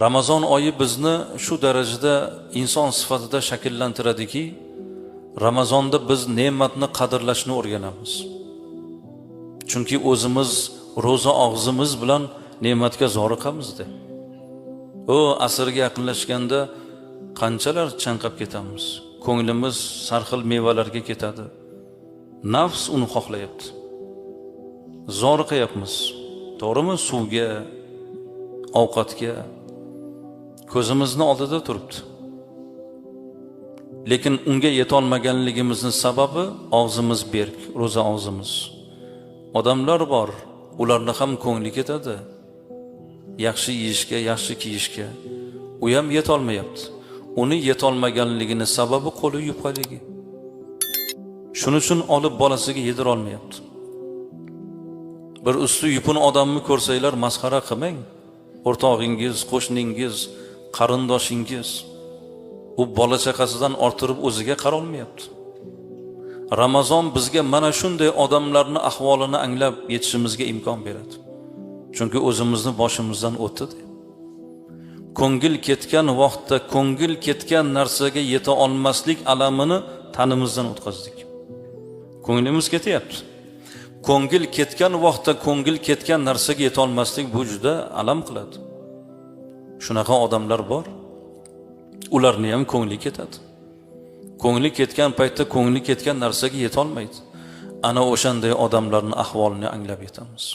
Ramazon oyi bizni shu darajada inson sifatida shakllantiradiki, Ramazonda biz ne'matni qadrlashni o'rganamiz. Chunki o'zimiz ro'za og'zimiz bilan ne'matga zoriqamizda. O asrga yaqinlashganda qanchalar chanqab ketamiz. Ko'nglimiz sarxil mevalarga ketadi. Nafs uni xohlayapti. Zoriqayapmiz. To'g'rimi? Suvga, ovqatga ko'zimizni oldida turibdi. Lekin unga yetolmaganligimizni sababi og'zimiz berk, ro'za og'zimiz. Odamlar bor, ularni ham ko'ngli ketadi. Yaxshi yeyishga, yaxshi kiyishga. U ham yetolmayapti. Uni yetolmaganligini sababi qo'li yupqaligi. Shuning uchun olib bolasiga yedira olmayapti. Bir usti yupun odamni ko'rsanglar masxara qilmang. O'rtog'ingiz, qo'shningiz, qarindoshingiz u bola chaqasidan orttirib o'ziga qarolmayapti. Ramazon bizga mana shunday odamlarni ahvolini anglab yetishimizga imkon beradi. Chunki o'zimizni boshimizdan o'tdi. Ko'ngil ketgan vaqtda ko'ngil ketgan narsaga yeta olmaslik alamini tanimizdan o'tkazdik. Ko'nglimiz ketyapti. Ko'ngil ketgan vaqtda ko'ngil ketgan narsaga yeta olmaslik bu juda alam qiladi. Shunaqa odamlar bor. Ularni ham ko'ngli ketadi. Ko'ngli ketgan paytda ko'ngli ketgan narsaga yeta olmaydi. Ana o'shanday odamlarning ahvolini anglab yetamiz.